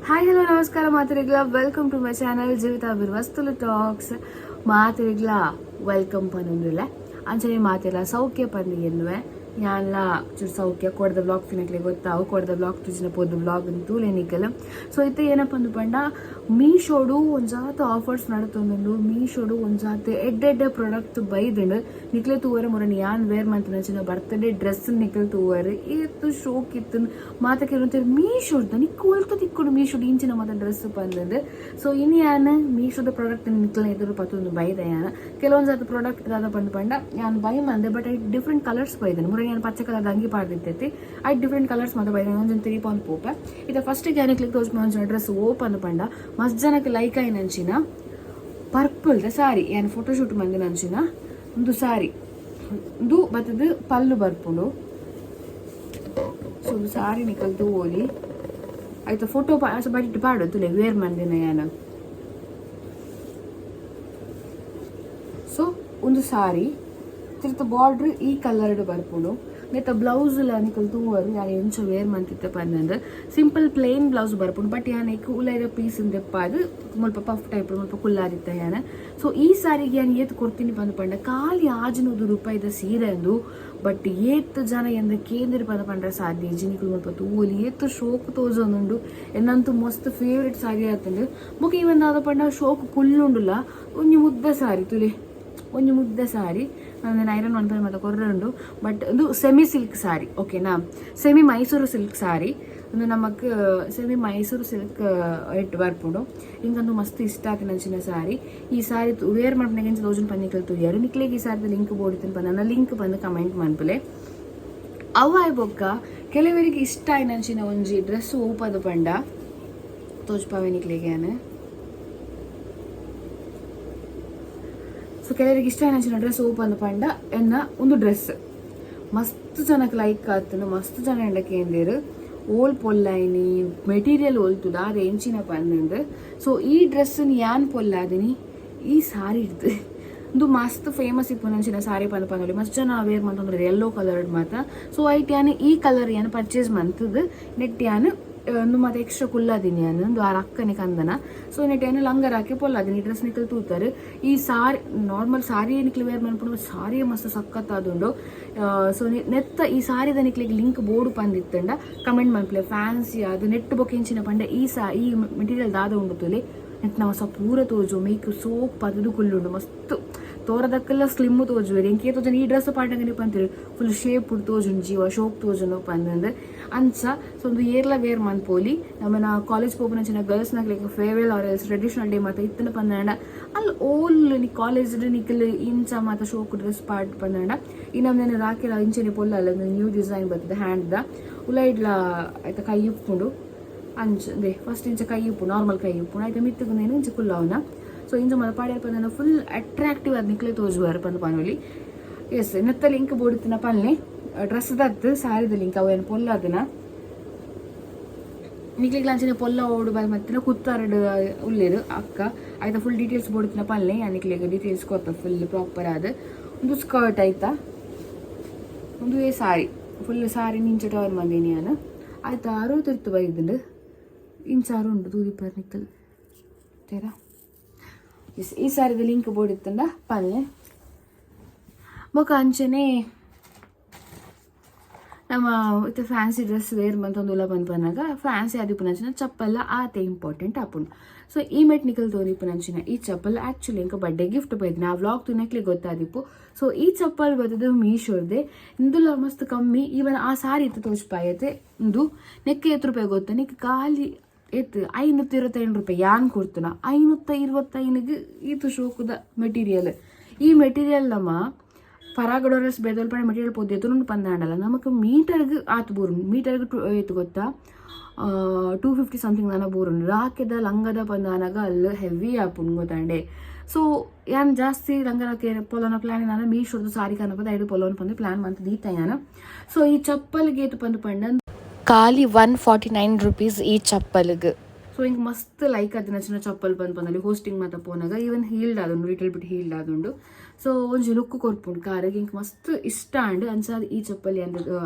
Hi, hello, ನಮಸ್ಕಾರ ಮಾತೆರೆಗ್ಲ. Welcome to my channel ಜೀವಿತ ವಸ್ತುಲು tax. ಮಾತೆರೆಗ್ಲ welcome ಪನೊಂದುಲ್ಲೆ. ಅಂಚನೆ ಮಾತೆಲ್ಲ ಸೌಖ್ಯ ಪಂದ್ ಎನ್ನುವೆ. ಯಾನ್ಲ ಚೂರು ಸೌಖ್ಯ. ಕೊಡ್ದ ವ್ಲಾಗ್ ತಿನ್ನಕ್ಲೆ ಗೊತ್ತಾವು. ಕೊಡ್ದ ವ್ಲಾಗ್ ತುಜಿನ ಪೋದು ವ್ಲಾಗ್ ತೂಲೆ ನಿಕಲ್. ಸೊ ಇತ್ತೆ ಏನಪ್ಪ ಅಂದು ಪಂಡ, ಮೀಶೋಡು ಒಂಜಾತ ಆಫರ್ಸ್ ನಡತೊಂದುಂಡು. ಮೀಶೋಡು ಒಂಜಾತ ಎಡ್ಡೆ ಎಡ್ಡೆ ಪ್ರಾಡಕ್ಟ್ ಬೈದುಂಡು. ನಿಕ್ಲೆ ತೂವರೆ ಮೊರನ್ ಯಾನ್ ವೇರ್ ಮಂತಿನ ಬರ್ತ್ಡೇ ಡ್ರೆಸ್ ನಿಕಲ್ ತೂವರೆ ಏತ್ ಶೋಕ್ ಇತ್ತು. ಮಾತ ಕೆಲವೊಂದು ಮೀಶೋಡ್ ನಿಕ್ ಒಲ್ತ ತಿಕ್ಕೊಂಡು ಮೀಶೋಡ್ ಇಂಚಿನ ಮಾತ ಡ್ರೆಸ್ ಪಂದಂದು. ಸೊ ಇನಿ ಯಾನ್ ಮೀಶೋದ ಪ್ರಾಡಕ್ಟ್ ನಿಕ್ಲೆ ಎದುರು ಪತ್ತೊಂದು ಬೈದ. ಯಾನ್ ಕೆಲವೊಂದು ಪ್ರಾಡಕ್ಟ್ ದಾದ ಪಂದ್ ಪಂಡ, ಯಾನ್ ಬೈ ಮಂದೆ, ಬಟ್ I different colours ಬೈದನು. ಮುರ ಯಾನ್ ಪಚ್ಚೆ ಕಲರ್ ಅಂಗಿ ಪಾಡ್ದಿತ್ತೈತಿ. I different colours ಮಾತ ಬೈದ. ಒಂಜೊಂದು ತಿರಿಪೊಂದು ಪೋಪೆ. ಇದು ಫಸ್ಟ್ ಯಾನ್ ಕ್ಲಿಕ್ ತೋಜ್ ಡ್ರೆಸ್ ಓಪನ್ ಪಂಡ, ಮಸ್ತ್ ಜನಕ್ಕೆ ಲೈಕ್ ಆಯಿನಂಚಿನ ಪರ್ಪಲ್ ದ ಸಾರಿ. ಯಾನ್ ಫೋಟೋ ಶೂಟ್ ಮಂದಿನ ಅಂಚಿನ ಒಂದು ಸಾರಿ. ಉಂದು ಬತ್ತದು ಪಲ್ಲು ಬರ್ಪುಂಡು. ಸೊ ಒಂದು ಸಾರಿ ನಿಕಲ್ ತೂವೊಲಿ. ಆಯ್ತು, ಫೋಟೋ ಬಟ್ ಪಾಡು ತುಲೆ ವೇರ್ ಮಂದಿನ ಯಾನ್. ಸೊ ಒಂದು ಸಾರಿ ತಿರ್ತ ಬಾರ್ಡ್ರ್ ಈ ಕಲರ್ಡ್ ಬರ್ಪುಂಡು. ನೆತ್ತ ಬ್ಲೌಸ್ ಲ ನಿಕಲ್ ತೂವರು, ಯಾನ್ ಎಂಚ ವೇರ್ ಮಂತಿತ್ತೆ ಪಂದಂದು. ಸಿಂಪಲ್ ಪ್ಲೇನ್ ಬ್ಲೌಸ್ ಬರ್ಪುಂಡು. ಬಟ್ ಯಾನ್ ಎಕ್ ಉಲೈದ ಪೀಸ್ ದೆಪ್ಪಾದ್ ಮುಲ್ಪ ಪಫ್ ಟೈಪ್ ಮುಲ್ಪ ಕುಲ್ಲಾದಿತ್ತ ಯಾನ್. ಸೊ ಈ ಸಾರಿಗೆ ಯಾನ್ ಏತ್ ಕೊಡ್ತೀನಿ ಪಂದ್ ಪಂಡ, ಖಾಲಿ 600 ರೂಪಾಯಿದ ಸೀರೆ ಅಂದು. ಬಟ್ ಏತ್ ಜನ ಎಂದ ಕೇಂದ್ರ ಪಂದ ಪಂಡ್ರೆ ಸಾಧ್ಯ ಇಜ್ಜಿ. ನಿಕುಲು ಮುಲ್ಪ ತೂವೊಲಿ, ಏತ್ ಶೋಕ್ ತೋಜೊಂದುಂಡು. ಎನ್ನಂತೂ ಮಸ್ತ್ ಫೇವ್ರೆಟ್ ಸಾರಿ ಆತುಂಡು. ಬೊಕ ಈವನ್ ದಾದ ಪಂಡ, ಶೋಕ್ ಕುಲ್ಲುಂಡುಲ. ಒಂಜಿ ಮುದ್ದೆ ಸಾರಿ ತುಲೆ, ಒಂಜಿ ಮುದ್ದೆ ಸಾರಿ. ನಾನು ಐರನ್ ಮನ್ಪರೆ ಮಾತ ಕೊರ್ರೆ. ಬಟ್ ಇದು ಸೆಮಿ ಸಿಲ್ಕ್ ಸಾರಿ, ಓಕೆನಾ? ಸೆಮಿ ಮೈಸೂರು ಸಿಲ್ಕ್ ಸಾರಿ. ಒಂದು ನಮಕ್ ಸೆಮಿ ಮೈಸೂರು ಸಿಲ್ಕ್ ಇಟ್ಟು ಬರ್ಪುಂಡು. ಇಂಕಂದು ಮಸ್ತ್ ಇಷ್ಟ ಆತಿನ ಸಾರಿ. ಈ ಸಾರಿ ವೇರ್ ಮನ್ಪುನಗ ಎಂಚ ತೋಜುಂಡು ಪನ್ನಿಕಲ್ ತೂಯರು. ನಿಕ್ಲೆಗ್ ಈ ಸಾರಿದ ಲಿಂಕ್ ಬೋಡಿತ್ತಿನ ಪಂಡ ಲಿಂಕ್ ಬಂದು ಕಮೆಂಟ್ ಮನ್ಪುಲೆ. ಅವಾಯ್ ಬೊಕ್ಕ ಕೆಲವರಿಗೆ ಇಷ್ಟ ಆಯ್ನಂಚಿನ ಒಂಜಿ ಡ್ರೆಸ್ ಓಪದು ಪಂಡ ತೋಜ್ಪಾವೆ ನಿಕ್ಲೆಗೆ ಯಾನ್. ಸೊ ಕೆಲವರಿಗೆ ಇಷ್ಟ ಆಯ್ನಂಚಿನ ಡ್ರೆಸ್ ಓಪನ್ ಪಂಡ, ಎನ್ನ ಒಂದು ಡ್ರೆಸ್ ಮಸ್ತ್ ಜನಕ್ಕೆ ಲೈಕ್ ಆತನು. ಮಸ್ತ್ ಜನ ಎಂಡ ಕೇಂದಿರು, ಓಲ್ ಪೊಲ್ಲೈನಿ, ಮೆಟೀರಿಯಲ್ ಒಲ್ತುದ, ಅದು ಎಂಚಿನ ಪಂದಂದು. ಸೊ ಈ ಡ್ರೆಸ್ ಯಾನ್ ಪೊಲ್ಲಾದಿನಿ ಈ ಸಾರಿ ಇಡ್ದು. ಇದು ಮಸ್ತ್ ಫೇಮಸ್ ಇಪ್ಪುನಂಚಿನ ಸಾರಿ ಪಂದ್ ಪಂದೊಲಿ. ಮಸ್ತ್ ಜನ ವೇರ್ ಮಂತೊಂದುಲ್ಲೆರ್ ಯೆಲ್ಲೋ ಕಲರ್ಡ್ ಮಾತ. ಸೊ ಐಟ್ ಯಾನ್ ಈ ಕಲರ್ ಯಾನ್ ಪರ್ಚೇಸ್ ಮಂತುದು. ನೆಟ್ ಯಾನ್ ಉಂದು ಮಾತ ಎಕ್ಸ್ಟ್ರಾ ಕುಲ್ಲಾದಿನಿ ಯಾನ್. ಉಂದು ಆರ್ ಅಕ್ಕನೆ ಕಂದನ. ಸೊ ನೆಟ್ ಯಾನ್ ಲಂಗರ್ ಹಾಕಿ ಪೊಲ್ಲಾದಿನಿ. ಡ್ರೆಸ್ ನಿಕಲ್ ತೂತಾರೆ. ಈ ಸಾರಿ ನಾರ್ಮಲ್ ಸಾರಿ ನಿಕ್ಲು ವೇರ್ ಮನ್ಪುಂಡು. ಸಾರಿ ಮಸ್ತ್ ಸಖತ್ ಆದುಂಡು. ಸೊ ನೆತ್ತ ಈ ಸಾರಿದ ನಿಕ್ಲೆಗ್ ಲಿಂಕ್ ಬೋಡು ಪಂದಿತ್ತಂಡ ಕಮೆಂಟ್ ಮನ್ಪುಲೆ. ಫ್ಯಾನ್ಸಿ ಅದು ನೆಟ್ ಬೊಕ ಎಂಚಿನ ಪಂಡ, ಈ ಸಾ ಈ ಮೆಟೀರಿಯಲ್ ದಾದ ಉಂಡು ತುಲೆ. ನೆಟ್ ನವ ಪೂರ ತೋಜು ಮೇಕ್ ಸೋಪ್ ಪದದು ಕುಲ್ಲುಂಡು. ಮಸ್ತ್ ತೋರದಕ್ಕೆಲ್ಲ ಸ್ಲಿಮ್ ತೋಜುವೆರ್. ಎಂಕೆ ತೋಜುಂಡು ಈ ಡ್ರೆಸ್ ಪಾಡ್ನಗನೆ ಪಂತೆರ್, ಫುಲ್ ಶೇಪ್ ತೋಜುಂಡು, ಜೀವ ಶೋಕ್ ತೋಜುಂಡು ಪಂದಂದು ಅಂಚ. ಸೊ ಒಂದು ಏರ್ಲ ವೇರ್ ಮನ್ಪೋಲಿ. ನಮ್ಮನ ಕಾಲೇಜ್ ಪೋಪುನಂಚಿನ ಗರ್ಲ್ಸ್ ನಕ್ಲೆಗ್ farewell or else traditional day ಮಾತ ಇತ್ತನ ಪಂದಾಂಡ, ಅಲ್ಲಿ ಓಲ್ ನಿ ಕಾಲೇಜ್ ನಿಕಲ್ ಇಂಚ ಮಾತ ಶೋಕ್ ಡ್ರೆಸ್ ಪಾಡ್ ಪಂದಾಂಡ, ಈ ನಮ್ದೇನೆ ರಾಕೆಲ ಇಂಚನೆ ಪೊಲ್ಲ ನ್ಯೂ ಡಿಸೈನ್ ಬರ್ತದೆ ಹ್ಯಾಂಡ್ ದ ಉಲೈಡ್ಲ. ಆಯ್ತ, ಕೈ ಉಪ್ಪುಂಡು ಅಂಚ. They first ಇಂಚ ಕೈ ಉಪ್ಪು, ನಾರ್ಮಲ್ ಕೈ ಉಪ್ಪು. ಆಯ್ತ, ಮಿತ್ತುಗುನೇನು ಇಂಚ ಕುಲ್ಲವನ. ಸೊ ಇಂಚ ಮಾತ ಪಾಡ್ಯಾರ ಪಂದನ ಫುಲ್ ಅಟ್ರಾಕ್ಟಿವ್ ಆದ್ ನಿಕ್ಲೆ ತೋಜುವಾರ ಪಂದ್ ಪನೊಲಿ. ಎಸ್, ನೆತ್ತ ಲಿಂಕ್ ಬೋಡಿತ್ತಿನ ಪನ್ಲೆ. ಡ್ರೆಸ್ ದತ್ತು ಸಾರಿದ ಲಿಂಕ್ ಅವು ಏನು ಪೊಲ್ಲದನ. ನಿಕ್ಲೆಗ್ ಅಂಚನೆ ಪೊಲ್ಲ ಓಡು ಬ ಮತ್ತಿನ ಕುತ್ತಾರಡು ಉಲ್ಲೇರು ಅಕ್ಕ. ಆಯ್ತಾ, ಫುಲ್ ಡೀಟೇಲ್ಸ್ ಬೋಡಿತ್ತಿನ ಪನ್ಲೆ. ನಿಕ್ಲೆಗ್ ಡೀಟೇಲ್ಸ್ ಕೊರ್ಪ ಫುಲ್ ಪ್ರಾಪರ್ ಆದ್. ಒಂದು ಸ್ಕರ್ಟ್ ಆಯ್ತಾ, ಒಂದು ಏ ಸಾರಿ, ಫುಲ್ ಸಾರಿ ನಿಂಚ ಟವರ್ ಮಂದಿನಿ ಯಾನ್. ಆಯ್ತಾ, 60 ಬೈದುಂಡು. ಇಂಚಾರು ಉಂಡು ತೂದಿಪ್ಪರ್ ನಿಕ್ಕಲ್ ತೇರಾ. ಎಸ್, ಈ ಸಾರಿದ ಲಿಂಕ್ ಬೋಡಿತ್ತಂಡ ಪನ್ಲೆ. ಬೊಕ ಅಂಚನೆ ನಮ್ಮ ಇತ್ತೆ ಫ್ಯಾನ್ಸಿ ಡ್ರೆಸ್ ವೇರ್ ಮಂತೊಂದುಲ್ಲ ಪನ್ಪನಗ, ಫ್ಯಾನ್ಸಿ ಆದಿಪ್ಪುನಂಚಿನ ಚಪ್ಪಲ್ಲ ಆತೆ ಇಂಪಾರ್ಟೆಂಟ್ ಆಪುಂಡು. ಸೊ ಈ ಮೆಟ್ ನಿಕಲ್ ತೋರಿಪುನಂಚಿನ ಈ ಚಪ್ಪಲ್ ಆಕ್ಚುಲಿ ಎಂಕ ಬರ್ಡೇ ಗಿಫ್ಟ್ ಬೈದಿನ. ಆ ವ್ಲಾಗ್ ತುನಕ್ಲೆ ಗೊತ್ತಾದಿಪ್ಪು. ಸೊ ಈ ಚಪ್ಪಲ್ ಬತ್ತದು ಮೀಶೋರ್ದೆ. ಇಂದುಲ ಮಸ್ತ್ ಕಮ್ಮಿ. ಈವನ್ ಆ ಸಾರಿ ಇತ್ತು ತೋಜ್ಪಾಯತೆ. ಇಂದು ನೆಕ್ಕೆ ಏತ್ ರೂಪಾಯಿ ಗೊತ್ತ ನಿಕ್? ಖಾಲಿ ಏತ್? 525 ರೂಪಾಯಿ. ಯಾನ್ ಕೊಡ್ತುನ 525ಗೆ ಈತು ಶೋಕುದ ಮೆಟೀರಿಯಲ್. ಈ ಮೆಟೀರಿಯಲ್ ನಮ್ಮ ಪರಾಗಡೋರಸ್ ಬೇದೊಲ್ಪ ಮೆಟೀರಿಯಲ್ ಪೋದು ಎದುರುಂಡು ಪಂದಾಂಡಲ ನಮಕ್ ಮೀಟರ್ಗ್ ಆತ್ ಬೂರುಂಡು. ಮೀಟರ್ಗ್ ಟು ಏತ್ ಗೊತ್ತಾ? 250 ಸಮಥಿಂಗ್ ದಾನ ಬೂರುಂಡು. ರಾಕೆದ ಲಂಗದ ಪಂದಾನಗ ಅಲ್ಲಿ ಹೆವಿ ಆಪುಂಡು ಗೊತ್ತಾಂಡೆ. ಸೊ ಯಾನ್ ಜಾಸ್ತಿ ಲಂಗ ರಾಕೆ ಪೊಲನ ಪ್ಲಾನ್ ನಾನು ಮೀಶೋದ ಸಾರಿ ಕನಪದ ಐದು ಪೊಲೋನ್ ಪಂದು ಪ್ಲಾನ್ ಮಂತ್ ದೀತ ಯಾನ. ಸೊ ಈ ಚಪ್ಪಲ್ಗೆ ಏತು ಪಂದು ಪಂಡ, ಖಾಲಿ 149 ರುಪೀಸ್ ಈ ಚಪ್ಪಲ್ಗೆ. ಸೊ ಹಿಂಗೆ ಮಸ್ತ್ ಲೈಕ್ ಆದಿನ ಚಿನ್ನ ಚಪ್ಪಲ್ ಬಂದು ಬಂದಲ್ಲಿ ಹೋಸ್ಟಿಂಗ್ ಮಾತ ಪೋನಾಗ ಈವನ್ ಹೀಲ್ಡ್ ಆದುಂಡು, ಲಿಟಲ್ ಬಿಟ್ ಹೀಲ್ಡ್ ಆದುಂಡು. ಸೊ ಒಂಜಿ ಲುಕ್ ಕೊರ್ಪುಂಡು ಕಾರಿಗೆ. ಹಿಂಗೆ ಮಸ್ತ್ ಇಷ್ಟ ಆಂಡ್. ಅಂಚಾದ್ ಈ ಚಪ್ಪಲಿ ಅಂದ್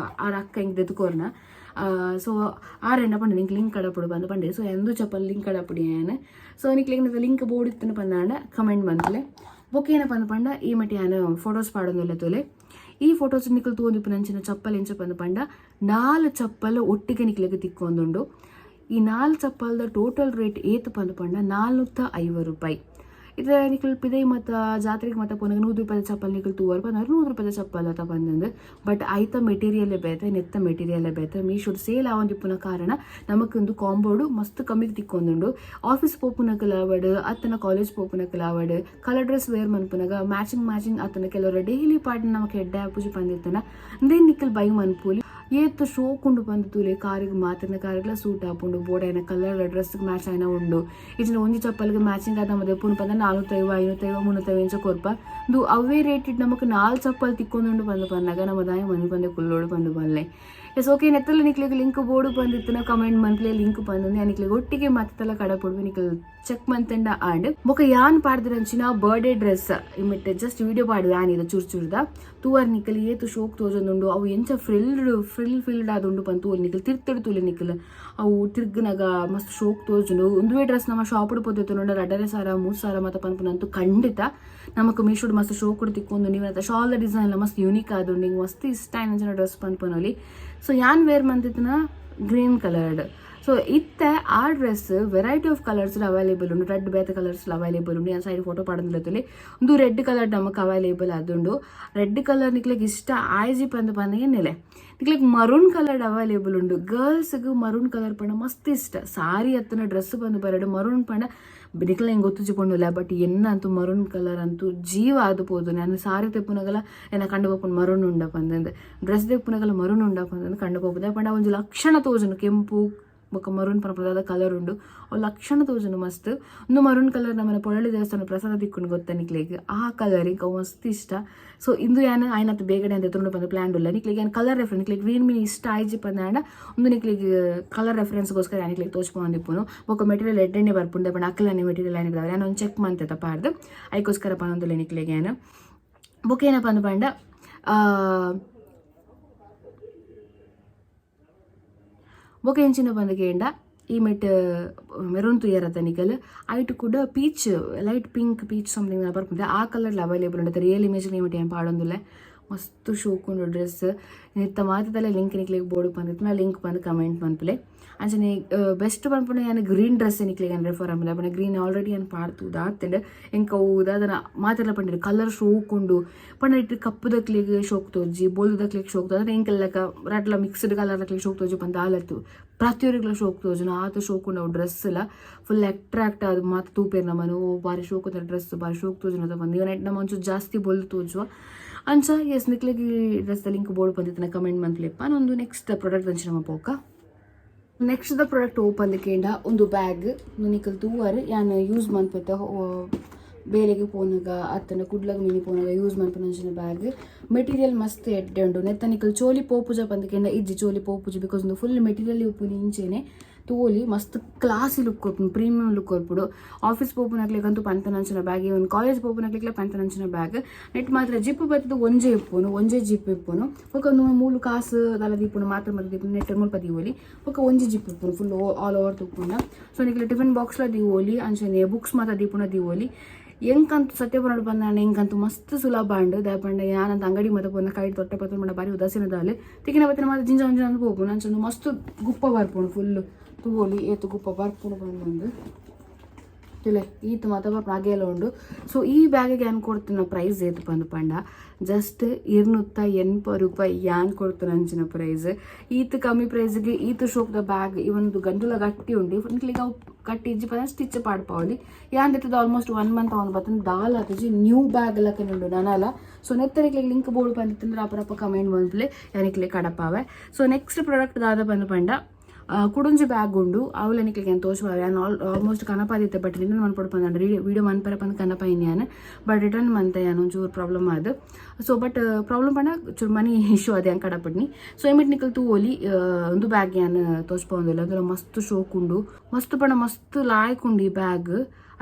ಆರ್ ಅಕ್ಕ ಹಿಂಗೆ ದೆತ್ಕೊರ್ನ. ಸೊ ಆರೆಂಡ ಪಂಡ ನಿಂಕ್ ಲಿಂಕ್ ಕಡಪುಡು ಬಂದು ಪಂಡೆ. ಸೊ ಎಂದು ಚಪ್ಪಲ್ ಲಿಂಕ್ ಕಡಪುಡಿ ಯಾನ್. ಸೊ ನಿಕ್ಲೆಗ್ ಲಿಂಕ್ ಬೋರ್ಡ್ ಇತ್ತನ ಪಂದಾಂಡ ಕಮೆಂಟ್ ಮನ್ಪುಲೆ. ಬೊಕ್ಕ ಏನಪ್ಪ ಅಂದ್ ಪಂಡ, ಈ ಮಟ್ಟಿ ಯಾನ್ ಫೋಟೋಸ್ ಪಾಡೊಂದುಲ್ಲೆ ತೂಲೆ. ಈ ಫೋಟೋಸ್ ನಿಕುಲು ತೂವೊಂದಿಪ್ಪುನಂಚಿನ ಚಪ್ಪಲ್ ಎಂಚ ಪಂದ್ ಪಂಡ, ನಾಲ್ ಚಪ್ಪಲ್ ಒಟ್ಟಿಗೆ ನಿಕ್ಲೆಗ್ ತಿಕ್ಕೊಂದುಂಡು. ಈ ನಾಲ್ ಚಪ್ಪಲ್ದ ಟೋಟಲ್ ರೇಟ್ ಏತ್ ಪಂದ್ ಪಂಡ 450 ರೂಪಾಯಿ. ಇತ್ತೆ ನಿಕುಲು ಪಿದೈ ಮತ್ತ ಜಾತ್ರೆಗೆ ಮತ್ತ ಪೋನಗ 100 ರೂಪಾಯಿದ ಚಪ್ಪಲ್ ನಿಕುಲು ತೂವರ್ ಪಂಡ, 100 ರೂಪಾಯಿದ ಚಪ್ಪಲ್ ಅತ ಪಂದಂದು. ಬಟ್ ಐತ ಮೆಟೀರಿಯಲ್ ಬೇತೆ, ನೆತ್ತ ಮೆಟೀರಿಯಲ್ ಬೇತೆ. ಮೀಶೋಡ್ ಸೇಲ್ ಆವೊಂದಿಪ್ಪುನ ಕಾರಣ ನಮಕ್ ಒಂದು ಕಾಂಬೋಡು ಮಸ್ತ್ ಕಮ್ಮಿಗ್ ತಿಕ್ಕೊಂದುಂಡು. ಆಫೀಸ್ ಪೋಪುನಕುಲು ಆವಡ್ ಅತ್ತನ ಕಾಲೇಜ್ ಪೋಪುನಕುಲು ಆವಡ್, ಕಲರ್ ಡ್ರೆಸ್ ವೇರ್ ಮನ್ಪುನಗ ಮ್ಯಾಚಿಂಗ್ ಮ್ಯಾಚಿಂಗ್, ಅತ್ತನ ಕೆಲವರು ಡೈಲಿ ಪಾಡ್ ನಮಕ್ ಎಡ್ಡೆ ಆಪುಜಿ ಪಂದಿತ್ತನ, ಇಂದೇನ್ ನಿಕುಲು ಬೈ ಮನ್ಪೊಲಿ. ಏತ್ ಶೋಕ್ ಉಂಡು ಪಂದ್ ತೂಲೆ. ಕಾರಿಗೆ ಮಾತಿನ ಕಾರಿಗ್ಲ ಸೂಟ್ ಆಪುಂಡು. ಬೋಡಾಯಿನ ಕಲರ್ ಡ್ರೆಸ್ ಮ್ಯಾಚ್ ಆಯಿನ ಉಂಡು. ಇಜ್ಜಿಂಡ ಒಂಜಿ ಚಪ್ಪಲ್ಗೆ ಮ್ಯಾಚಿಂಗ್ ಆದ ದೆಪ್ಪುನು ಪಂಡ 450, 550, 350 ಇಂಚ ಕೊರ್ಪ. ಇಂದು ಅವೇ ರೇಟ್ ನಮಕ್ ನಾಲ್ ಚಪ್ಪಲ್ ತಿಕ್ಕೊಂದುಂಡು ಪಂದ್ ಪನ್ನಗ ನಮ್ಮ ದಾಯ ಮನಿ ಪಂದೆ ಕುಲ್ಲೋಡು ಪಂದ್ ಪನ್ಲೆ. ಎಸ್, ಓಕೆ, ನೆತ್ತಲ ನಿಕ್ಲೆಗ್ ಲಿಂಕ್ ಬೋಡು ಬಂದಿತ್ತು, ಕಮೆಂಟ್ ಮನ್ಪುಲೆ ಲಿಂಕ್ ಬಂದಂದು. ನಿಕ್ಲೆಗ್ ಒಟ್ಟಿಗೆ ಮತ್ತಲ ಕಡಪುಡ್ವೆ, ನಿಕ್ಲ್ ಚೆಕ್ ಮಂತಂಡ ಆಂಡ್. ಬೊಕ ಯಾನ್ ಪಾಡ್ದಿರಂಚಿನ ಬರ್ಡೇ ಡ್ರೆಸ್ ಇಮಿಟ್ ಜಸ್ಟ್ ವಿಡಿಯೋ ಪಾಡುವೆ ಯಾನ್. ಇದು ಚೂರ್ ಚೂರ್ದ ತೂವರ್ ನಿಕಲ್ ಏತು ಶೋಕ್ ತೋಜೊಂದುಂಡು. ಅವು ಎಂಚ ಫ್ರಿಲ್ಡ್ ಫ್ರಿಲ್ ಫಿಲ್ಡ್ ಆದುಂಡು ಪಂದ್ ತೂವಲ್ ನಿಕಲ್. ತಿರ್ತುಡು ತೂಲೆ ನಿಕಲ್, ಅವು ತಿರ್ಗನಗ ಮಸ್ತ್ ಶೋಕ್ ತೋಜುಂಡು. ಉಂದುವೇ ಡ್ರೆಸ್ ನಮ್ಮ ಶಾಪ್ ಪೋದಿತ್ತುಂಡ 2500, 3000 ಮತ್ತ ಪನ್ಪುನಂತು ಖಂಡಿತ. ನಮಕ್ ಮೀಶೋಡ್ ಮಸ್ತ್ ಶೋಕ್ ತಿಕ್ಕೊಂದು. ನೀವು ಶಾಲ್ ಡಿಸೈನ್ ಮಸ್ತ್ ಯೂನಿಕ್ ಆದುಂಡು. ಹಿಂಗ್ ಮಸ್ತ್ ಇಷ್ಟ ಆಯ್ನ ಡ್ರೆಸ್ ಪನ್ಪುನೊಲಿ. ಸೊ ಯಾನ್ ವೇರ್ ಮಂತಿತ್ತನ ಗ್ರೀನ್ ಕಲರ್ಡ್. ಸೊ ಇತ್ತೆ ಆ dress variety of colours available ಉಂಡು. ರೆಡ್ ಬೇತೆ ಕಲರ್ಸ್ ಅವೈಲೇಬಲ್ ಉಂಡು. ಯಾನ್ ಸೈಡ್ ಫೋಟೋ ಪಾಡೊಂದುಲ್ಲೆ. ಒಂದು ರೆಡ್ ಕಲರ್ ನಮಕ್ ಅವೈಲೇಬಲ್ ಆದುಂಡು. ರೆಡ್ ಕಲರ್ ನಿಕ್ಲೆಗ್ ಇಷ್ಟ ಆಯ್ಜಿ ಪಂದ್ ಪಂದ ಎನ್ನೆಲೆ, ನಿಕ್ಲೆಗ್ ಮರೂನ್ ಕಲರ್ ಅವೈಲೇಬಲ್ ಉಂಡು. ಗರ್ಲ್ಸ್ಗ್ ಮರೂನ್ ಕಲರ್ ಪಂಡ ಮಸ್ತ್ ಇಷ್ಟ. ಸಾರಿ ಅತ್ತನ ಡ್ರೆಸ್ ಬಂದು ಬರಡು ಮರೂನ್ ಪಂಡ ನಿಕ್ಲೆ ಹೆಂಗೆ ಗೊತ್ತುಜಿ ಪಂಡುಲ್ಲ, ಬಟ್ ಎನ್ನ ಅಂತೂ ಮರೂನ್ ಕಲರ್ ಅಂತೂ ಜೀವ ಆದು ಪೋದು. ನಾನು ಸಾರಿ ತೆಪ್ಪುನಗಲ ಎನ್ನ ಕಂಡು ಪೋಪುನ ಮರೂನ್ ಉಂಡ ಪಂದಂದು, ಡ್ರೆಸ್ ತೆಪ್ಪುನಗಲ ಮರೂನ್ ಉಂಡ ಪಂದಂದು ಕಂಡು ಪೋಪುದೆ. ಪಂಡ ಒಂಜಿ ಲಕ್ಷಣ ತೋಜುನು. ಕೆಂಪು ಬೊಕ್ಕ ಮರೂನ್ ಪನಪುನ ಕಲರ್ ಉಂಡು, ಅವು ಲಕ್ಷಣ ತೋಜುನು ಮಸ್ತ್. ಒಂದು ಮರೂನ್ ಕಲರ್ ನಮ್ಮನೆ ಪೊಳಲಿ ದೇವಸ್ಥಾನ ಪ್ರಸಾದ ತಿಕ್ಕುಂಡು ಗೊತ್ತ ನಿಕ್ಲೆಗ್? ಆ ಕಲರ್ ಇಂಕ ಅವು ಮಸ್ತ್ ಇಷ್ಟ. ಸೊ ಇಂದು ಯಾನ್ ಆಯ್ನತ್ ಬೇಗಡೆ ಅಂತ ಎತ್ತೊಂಡು ಬಂದು ಪ್ಲಾನ್ ಉಲ್ಲ. ನಿಕ್ಲೆಗ್ ಯಾನ್ ಕಲರ್ ರೆಫರೆನ್ಸ್, ನಿಕ್ಲೆಗ್ ಗ್ರೀನ್ ಮೀನ್ ಇಷ್ಟ ಆಯ್ಜಿ ಪಂದಾಂಡ ಒಂದು ನಿಕ್ಲೆಗ್ ಕಲರ್ ರೆಫರೆನ್ಸ್ಗೋಸ್ಕರ ನಿಕ್ಲೆಗ್ ತೋಚ್ಕೊಂಡಿಪ್ಪುನು. ಬೊಕ್ಕ ಮೆಟೀರಿಯಲ್ ಎಡ್ಡೆಣ್ಣೆ ಬರ್ಪುಂಡೆ ಪಂಡ ಅಕ್ಕಲನೆ ಮೆಟೀರಿಯಲ್ ಏನಿದ್ದಾವೆ, ನಾನು ಒಂದು ಚೆಕ್ ಮಂತೆ ತಪ್ಪಾರ್ದು, ಐಕೋಸ್ಕರ ಪನೊಂದುಲ್ಲ ನಿಕ್ಲೆಗ್ ಯಾನ್. ಬೊಕ್ಕ ಏನಪ್ಪ ಅಂದ್ ಪಂಡ, ಬೊಕ ಎಂಚಿನ ಪಂದ್ ಕೇಂಡ, ಈ ಮೆಟ್ ಮೆರೂನ್ ತೂಯರತ ನಿಕಲ್, ಐಟ್ ಕೂಡ peach, light pink, peach something ಬರ್ಪುಂಡೆ. ಆ ಕಲರ್ ಅವೈಲೇಬಲ್ ಉಂಟು. ರಿಯಲ್ ಇಮೇಜ್ ನೇಮಿಟ್ ಏನು ಪಾಡೊಂದುಲ್ಲೆ. ಮಸ್ತ್ ಶೋಕುಂಡು ಡ್ರೆಸ್. ನೆತ್ತ ಮಾತದಲ್ಲ ಲಿಂಕ್ ನಿಕ್ಲೆಗ್ ಬೋಡು ಪಂದಿತ್ತು, ಲಿಂಕ್ ಬಂದು ಕಮೆಂಟ್ ಮನ್ಪುಲೆ. ಅಂಚನೆ ಬೆಸ್ಟ್ ಪನ್ಪುಂಡ ಯಾನ್ ಗ್ರೀನ್ ಡ್ರೆಸ್ ನಿಕ್ಲೆಗ್ ಯಾನ್ ರೆಫರ್ ಆಪುಂಡು. ಪಂಡ ಗ್ರೀನ್ ಆಲ್ರೆಡಿ ಯಾನ್ ಪಾಡ್ತು ದಾತ್ಂಡ್. ಎಂಕ್ ಅವು ದಾದನ ಮಾತೆರ್ಲ ಪಂಡೆರ್ ಕಲರ್ ಶೋಕುಂಡು ಪಂಡ. ಇಟ್ಟು ಕಪ್ಪುದಕ್ಲೆಗ್ ಶೋಕ್ ತೋಜಿ, ಬೋಲ್ದಕ್ಲೆಗ್ ಶೋಕ್ ತೋಜಿ, ಎಂಕೆಲ್ಲ ರಡ್ಲ ಮಿಕ್ಸ್ಡ್ ಕಲರ್ ದಕ್ಲೆಗ್ ಶೋಕ್ ತೋಜಿ ಪಂದ್ ದಾಲತ್ತು. ಪ್ರತಿಯೊರಿಗ್ಲ ಶೋಕ್ ತೋಜುನು. ಆತ ಶೋಕುಂಡು ಅವು ಡ್ರೆಸ್ ಲ. ಫುಲ್ ಅಟ್ರಾಕ್ಟ್ ಆದ್ ಮಾತ ತೂಪೆರ್ ನಮನ್, ಓ ಬಾರಿ ಶೋಕುದ ಡ್ರೆಸ್, ಬಾರಿ ಶೋಕ್ ತೋಜುನದ ಪಂದ್. ಇವನ್ ನಮ್ಮ ಒಂಚೂರು ಜಾಸ್ತಿ ಬೊಲ್ದು ತೋಜುವ ಅಂಚ. ಎಸ್, ನಿಕ್ಲೆಗ್ ಈ ಡ್ರೆಸ್ ಲಿಂಕ್ ಬೋಡು ಬಂದಿತ್ತನ ಕಮೆಂಟ್ ಮನ್ಪುಲೆಪ್ಪ. ಒಂದು ನೆಕ್ಸ್ಟ್ ಪ್ರಾಡಕ್ಟ್ ಅಂಚಿನ ನಮ್ಮ ಪೋಕ. ನೆಕ್ಸ್ಟ್ the product open ಕೇಂಡ ಒಂದು ಬ್ಯಾಗ್. ನಿಕಲ್ ತೂವರ್, ಯಾನ್ ಯೂಸ್ ಮನ್ಪುತ್ತ ಬೇಲೆಗೆ ಪೋನಗ ಅತ್ತನ ಕುಡ್ಲಗ ಮಿನಿ ಪೋನಗ ಯೂಸ್ ಮನ್ಪುನಂಚಿನ ಬ್ಯಾಗ್. ಮೆಟೀರಿಯಲ್ ಮಸ್ತ್ ಎಡ್ಡೆ ಉಂಡು. ನೆತ್ತ ನಿಕಲ್ ಚೋಲಿ ಪೋಪುಜ ಪಂದ್ ಕೇಂಡ, ಇಜ್ಜಿ, ಚೋಲಿ ಪೋಪುಜಿ. Because ಒಂದು ಫುಲ್ ಮೆಟೀರಿಯಲ್ ಉಪ್ಪುನಿ. ಇಂಚೆನೆ ತೋಲಿ ಮಸ್ತ್ ಕ್ಲಾಸಿ ಲುಕ್ ಕೊರ್ಪುಂಡು, ಪ್ರೀಮಿಯಂ ಲುಕ್ ಕೊರ್ಪುಂಡು. ಆಫೀಸ್ ಪೋಪುನಕ್ಲೆಗಂತೂ ಪಂತನಂಚಿನ ಬ್ಯಾಗ್, ಇವನ್ ಕಾಲೇಜ್ ಪೋಪುನಕ್ಲೆಗ್ಲ ಪಂತನಂಚಿನ ಬ್ಯಾಗ್. ನೆಟ್ ಮಾತ್ರ ಜಿಪ್ ಬತ್ತದ, ಒಂಜೆ ಇಪ್ಪುನು, ಒಂಜೆ ಜಿಪ್ ಇಪ್ಪುನು. ಬೊಕ ಒಂದು ಮೂಲು ಕಾಸು ದಾಲ ದೀಪುನು, ಮಾತ್ರ ಮಾತ್ರ ದೀಪುನು. ನೆಟ್ ಮುಲ್ಪ ದೀವೊಲಿ. ಬೊಕ ಒಂಜಿ ಜಿಪ್ ಇಪ್ಪುನು ಫುಲ್ ಆಲ್ ಓವರ್ ತೂಪುಂಡ. ಸೊ ನಿಕ್ಲೆ ಟಿಫಿನ್ ಬಾಕ್ಸ್ಲ ದೀವೊಲಿ, ಅಂಚನೆ ಬುಕ್ಸ್ ಮಾತ ದೀಪುನ ದೀವೊಲಿ. ಎಂಕಂತೂ ಸತ್ಯ ಪನೊಡು ಪಂಡ ಎಂಕಂತೂ ಮಸ್ತ್ ಸುಲಭ ಅಂಡು. ದಾಯೆ ಪಂಡ ಯಾನಂತ ಅಂಗಡಿ ಮಾತ ಪೋನ ಕೈಟ್ ತೊಟ್ಟೆ ಪತ್ತೊಂದು ಪಂಡ ಬಾರಿ ಉದಾಸೀನ ದಾಲೆ ತಿಕ್ಕಿನ ಬತ್ತಿನ ಮಾತ ಜಿಂಜ ಒಂಜಿ ಅಂದ್ ಪೋಪುನು. ಅಂಚ ಮಸ್ತ್ ಗುಪ್ಪ ಬರ್ಪುಂಡು. ಫುಲ್ ತೂವೊಲಿ ಏತ್ ಗುಪ್ಪ ಬರ್ಪುಂಡು ಪಂದ್. ತುಲೆ, ಈತ್ ಮಾತ ಬರ್ಪುಂಡು, ಅಗೆಲ ಉಂಡು. ಸೊ ಈ ಬ್ಯಾಗಿಗೆ ಯಾನ್ ಕೊಡ್ತಿನ ಪ್ರೈಸ್ ಏತ್ ಪಂದ್ ಪಂಡ ಜಸ್ಟ್ 280 ರೂಪಾಯಿ ಯಾನ್ ಕೊಡ್ತಿನ ಅಂಚಿನ ಪ್ರೈಸ್. ಈತ್ ಕಮ್ಮಿ ಪ್ರೈಸ್ಗೆ ಈತ್ ಶೋಕ್ದ ಬ್ಯಾಗ್. ಈ ಒಂದು ಗಂಡುಲ ಗಟ್ಟಿ ಉಂಡು. ನಿಕ್ಲೆಗ್ ಅವು ಗಟ್ಟಿ ಇಜ್ಜಿ ಪಂಡ ಸ್ಟಿಚ್ ಪಾಡ್ಪಾವೊಲಿ. ಯಾನ್ ದೆತ್ತದ ಆಲ್ಮೋಸ್ಟ್ ಒನ್ ಮಂತ್ ಅವನು ಬತ್ತಂದು, ದಾಲ ಆತುಜಿ. ನ್ಯೂ ಬ್ಯಾಗ್ ಲಕನೆ ಉಂಡು ನನಲ. ಸೊ ನೆತ್ತ ನಿಕ್ಲೆಗ್ ಲಿಂಕ್ ಬೋಡು ಪಂದಿತ್ತಂದ್ರೆ ಅಪರಪ್ಪ ಕಮೆಂಟ್ ಮನ್ಪುಲೆ, ಯಾನ್ ನಿಕ್ಲೆಗ್ ಕಡಪಾವೆ. ಸೊ ನೆಕ್ಸ್ಟ್ ಪ್ರಾಡಕ್ಟ್ ದಾದ ಪಂದ್ ಪಂಡ, ಕುಡೊಂಜಿ ಬ್ಯಾಗ್ ಉಂಡು. ಅವುಲ ನಿಕ್ಲೆಗ್ ಯಾನ್ ತೋಜಪಾವೆ. ಯಾನ್ ಆಲ್ಮೋಸ್ಟ್ ಕನಪಾದಿತ್ತೆ, ಬಟ್ ರಿಟರ್ನ್ ಮನ್ಪೊಡು ಪಂದ್ ವಿಡಿಯೋ ಮನ್ಪರೆ ಪಂದ್ ಕನಪಾಯಿನಿ ಯಾನ್. ಬಟ್ ರಿಟರ್ನ್ ಮಂತೆ ಯಾನ್, ಒಂಚೂರು ಪ್ರಾಬ್ಲಮ್ ಆದ್. ಸೊ ಬಟ್ ಪ್ರಾಬ್ಲಮ್ ಪಂಡ ಚೂರು ಮನಿ ಇಶ್ಯೂ ಅದೇ ಯಾನ್ ಕಡಪಡ್ನಿ. ಸೊ ಎಮಿಟ್ ನಿಕಲ್ ತೂವೊಲಿ, ಒಂದು ಬ್ಯಾಗ್ ಯಾನ್ ತೋಜ್ಪಾವೊಂದುಲ್ಲೆ. ಅದರ ಮಸ್ತ್ ಶೋಕ್ ಉಂಡು. ಮಸ್ತ್ ಪಂಡ ಮಸ್ತ್ ಲಾಯ್ಕ್ ಉಂಡು ಈ ಬ್ಯಾಗ್.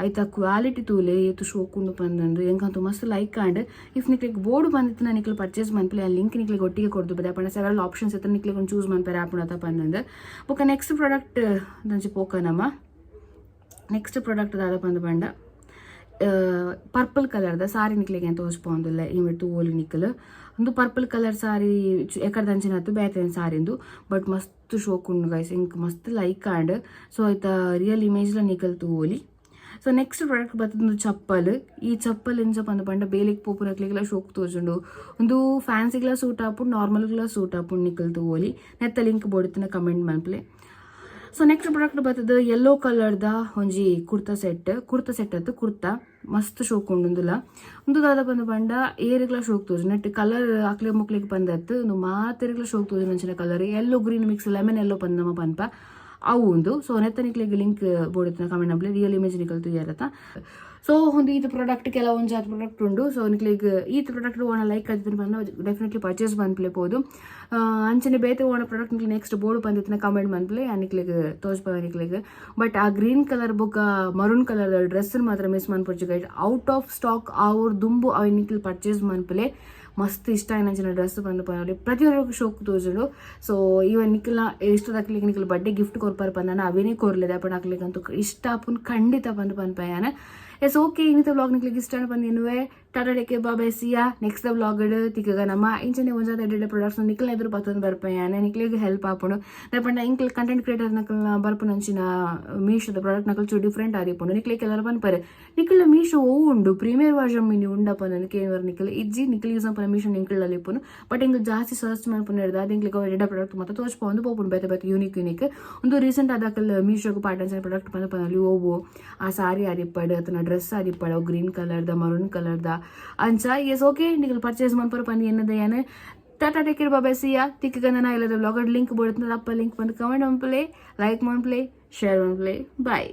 ಐತ ಕ್ವಾಲಿಟಿ ತೂಲೆ ಏತ್ ಶೋಕುಂಡು ಪಂದಂದು. ಎಂಕಂತೂ ಮಸ್ತ್ ಲೈಕ್ ಆಂಡ್. If ನಿಕ್ಲೆಗ್ ಬೋಡು ಬಂದಿತ್ತಿನ ನಿಕ್ಲು ಪರ್ಚೇಸ್ ಮನ್ಪುಲೆ. ಆ ಲಿಂಕ್ ನಿಕ್ಲೆಗ್ ಒಟ್ಟಿಗೆ ಕೊರ್ದು ಬದೆ ಪಂಡ ಸೆವರಲ್ ಆಪ್ಷನ್ಸ್ ಇತ್ತು, ನಿಕ್ಲೆಗ್ ಒಂದು ಚೂಸ್ ಮನ್ಪೆರೆ ಆಪುಂಡತ ಪಂದಂದು. ಬೊಕ ನೆಕ್ಸ್ಟ್ ಪ್ರಾಡಕ್ಟ್ ದಂಚಿ ಪೋಕ ನಮ. ನೆಕ್ಸ್ಟ್ ಪ್ರಾಡಕ್ಟ್ ದಾದ ಪಂದ್ ಪಂಡ, ಪರ್ಪಲ್ ಕಲರ್ದ ಸಾರಿ ನಿಕ್ಲೆಗ್ ತೋಜ್ಪೊಂದುಲ್ಲೆ. ಈ ತೂವೊಲಿ ನಿಕುಲು. ಉಂದು ಪರ್ಪಲ್ ಕಲರ್ ಸಾರಿ ಎಕಡ್ದಂಚಿನತ್ತು ಬೇತೆ ಸಾರಿಂದು, ಬಟ್ ಮಸ್ತ್ ಶೋಕ್ ಉಂಡು ಗೈಸ್. ಇಂಕ್ ಮಸ್ತ್ ಲೈಕ್ ಆಂಡ್. ಸೊ ಐತ ರಿಯಲ್ ಇಮೇಜ್ಲ ನಿಕಲ್ ತೂವೊಲಿ. ಸೊ ನೆಕ್ಸ್ಟ್ ಪ್ರಾಡಕ್ಟ್ ಬತ್ತುಂದು ಚಪ್ಪಲ್. ಈ ಚಪ್ಪಲ್ ಎಂಚ ಪಂದ್ ಪಂಡ, ಬೇಲೆಗ್ ಪೋಪುನಕ್ಲೆಗ್ಲ ಶೋಕ್ ತೋಜುಂಡು. ಉಂದು ಫ್ಯಾನ್ಸಿಗ್ಲ ಸೂಟ್ ಆಪುಂಡು, ನಾರ್ಮಲ್ಗ್ಲ ಸೂಟ್ ಆಪುಂಡು. ನಿಕಲ್ ತೂವೊಲಿ. ನೆತ್ತ ಲಿಂಕ್ ಬೋಡಿತ್ತಿನ ಕಮೆಂಟ್ ಮನ್ಪುಲೆ. ಸೊ ನೆಕ್ಸ್ಟ್ ಪ್ರಾಡಕ್ಟ್ ಬತ್ತದ ಯೆಲ್ಲೋ ಕಲರ್ದ ಒಂಜಿ ಕುರ್ತಾ ಸೆಟ್. ಕುರ್ತಾ ಸೆಟ್ ಅತ್ತು, ಕುರ್ತಾ. ಮಸ್ತ್ ಶೋಕ್ ಉಂಡುಂದುಲ. ಉಂದು ದಾದ ಪಂದ್ ಪಂಡ, ಏರೆಗ್ಲ ಶೋಕ್ ತೋಜು ನೆಟ್ ಕಲರ್ ಅಕ್ಲೆ ಮುಕ್ಲೆಗ್ ಪಂದತ್ತು, ಉಂದು ಮಾತೆರೆಗ್ಲ ಶೋಕ್ ತೋಜು ಅಂಚಿನ colour. Yellow green mix, lemon yellow ಪಂದ್ ನಮ ಪನ್ಪ, ಅವು ಉಂದು. ಸೊ ನೆತ್ತ ನಿಕ್ಲೆಗ್ ಲಿಂಕ್ ಬೋಡಿತ್ತಿನ ಕಮೆಂಟ್ ಮನ್ಪುಲೆ. ರಿಯಲ್ ಇಮೇಜ್ ನಿಕಲ್ ತೂಯರತ. ಸೊ ಒಂದು ಈತ ಪ್ರಾಡಕ್ಟ್, ಕೆಲವೊಂಜಾತ್ ಪ್ರಾಡಕ್ಟ್ ಉಂಡು. ಸೊ ನಿಕ್ಲೆಗ್ ಈತ ಪ್ರಾಡಕ್ಟ್ ಓನ ಲೈಕ್ ಆದಿತ್ತಿನ ಪಂಡ ಡೆಫಿನೆಟ್ಲಿ ಪರ್ಚೇಸ್ ಮನ್ಪುಲೆ ಪೋದು. ಅಂಚನೆ ಬೇತೆ ಓನ ಪ್ರಾಡಕ್ಟ್ ನಿಕ್ಲೆ ನೆಕ್ಸ್ಟ್ ಬೋಡು ಪಂದಿತ್ತಿನ ಕಮೆಂಟ್ ಮನ್ಪುಲೆ, ನಿಕ್ಲೆಗ್ ತೋಜ್ಪಾವೆ ನಿಕ್ಲೆಗ್. ಬಟ್ ಆ ಗ್ರೀನ್ ಕಲರ್ ಬೊಕ್ಕ ಮರೂನ್ ಕಲರ್ ಡ್ರೆಸ್ ಮಾತ್ರ ಮಿಸ್ ಮನ್ಪೊಡ್ಚಿ ಗೈಸ್. ಔಟ್ ಆಫ್ ಸ್ಟಾಕ್ ಆವೊಡ್ ದುಂಬು ಅವೆ ನಿಕ್ಲ್ ಪರ್ಚೇಸ್ ಮನ್ಪುಲೆ. ಮಸ್ತ್ ಇಷ್ಟ ಆಯಿನಂಚಿನ ಡ್ರೆಸ್ ಪಂದ್ ಪನೊಲಿ. ಪ್ರತಿಯೊಂದು ಶೋಕ್ ತೋಜುಂಡು. ಸೊ ಈವನ್ ನಿಕ್ಲ್ನ ಇಷ್ಟದಕ್ಲೆಗ್ ನಿಕ್ಲ್ ಬರ್ಡೇ ಗಿಫ್ಟ್ ಕೊರ್ಪರ್ ಪಂದಾನ ಅವೇನೇ ಕೊರ್ಲೆದ ಪಂಡ ಅಕ್ಲೆಗ್ ಅಂತೂ ಇಷ್ಟ ಆಪುನ್ ಖಂಡಿತ ಪಂದ್ ಪನ್ಪಯಾನ. ಎಸ್, ಓಕೆ, ಇನ್ನಿತ ವ್ಲಾಗ್ ನಿಕ್ಲೆಗ್ ಇಷ್ಟ ಪಂದ್ ಎನ್ನುವೆ. Tata, take, bye, see ya. Next vlog ತಿಕ್ಕಗ ನಮ್ಮ. ಇಂಚನೆ ಒಂಜಾದ ಎಡ್ಡೆ ಪ್ರಾಡಕ್ಟ್ಸ್ ನಿಕ್ಲ್ನ ಎದುರು ಪತ್ತೊಂದು ಬರ್ಪಯಾನ. ನಿಕ್ಲೆಗ್ ಹೆಲ್ಪ್ ಆಪುಂಡು. ದಾಯೆ ಇಂಕ್ಲ್ ಕಂಟೆಂಟ್ ಕ್ರಿಯೇಟರ್ ನಕಲ್ನ ಬರ್ಪುನಂಚಿನ ಮೀಶೋದ ಪ್ರಾಡಕ್ಟ್ ನಕಲ್ ಚೂರು ಡಿಫ್ರೆಂಟ್ ಆದಿಪ್ಪುಂಡು. ನಿಕ್ಲೆಗ್ ಕೆಲವರು ಪನ್ಪರೆ, ನಿಕ್ಲ ಮೀಶೋ ಒವು ಉಂಡು, ಪ್ರೀಮಿಯರ್ ವರ್ಷನ್ ಮಿನಿ ಉಂಡಪ್ಪ ನನಗೆ ಕೇವರ್. ನಿಕ್ಲ್ ಇಜ್ಜಿ. ನಿಕ್ಲ್ ಯೂಸ್ ಮನ್ಪುನ ಮೀಶೋ ನಿಂಕಲ್ ಇಪ್ಪುನು. ಬಟ್ ಇಂಕ್ಲ್ ಜಾಸ್ತಿ ಸರ್ಚ್ ಮನ್ಪುನ ಹಿಡ್ದು ಅದು ಇಂಕ್ಲಿಗೆ ಎಡ್ಡೆ ಪ್ರಾಡಕ್ಟ್ ಮತ್ತೆ ತೋಚ್ಪೊಂದು ಪೋಪುಂಡು, ಬೇತೆ ಬೇತೆ ಯೂನಿಕ್ ಯೂನಿಕ್. ಒಂದು ರೀಸೆಂಟ್ ಆದಕಲ್ ಮೀಶೋಗ್ ಪಾಟನ್ಸ್ ಪ್ರಾಡಕ್ಟ್ ಪಂದ್ ಪನಲ್ಲಿ ಓವು ಆ ಸಾರಿ ಆದಿಪ್ಪಡ್ ಅಥವಾ ಡ್ರೆಸ್ ಆದಿಪ್ಪಡ್, ಅವು ಗ್ರೀನ್ ಕಲರ್ದ, ಮರೂನ್ ಕಲರ್ದ ಅಂಚ. ಎಸ್, ಓಕೆ, ನಿಕಲ್ ಪರ್ಚೇಸ್ ಮನ್ಪರ ಪಂದ್ ಎನ್ನದ ಯಾನ್. Tata, take care, bye, see ya. ತಿಕ್ಕಗಂದ ಇಲ್ಲದ ವ್ಲಾಗ್ ಲಿಂಕ್ ಬೋಡುತ್ತೆ. ಅಪ್ಪ ಲಿಂಕ್ ಬಂದು ಕಮೆಂಟ್ ಮನ್ಪುಲೆ, ಲೈಕ್ ಮನ್ಪುಲೆ, ಶೇರ್ ಮನ್ಪುಲೆ. ಬಾಯ್.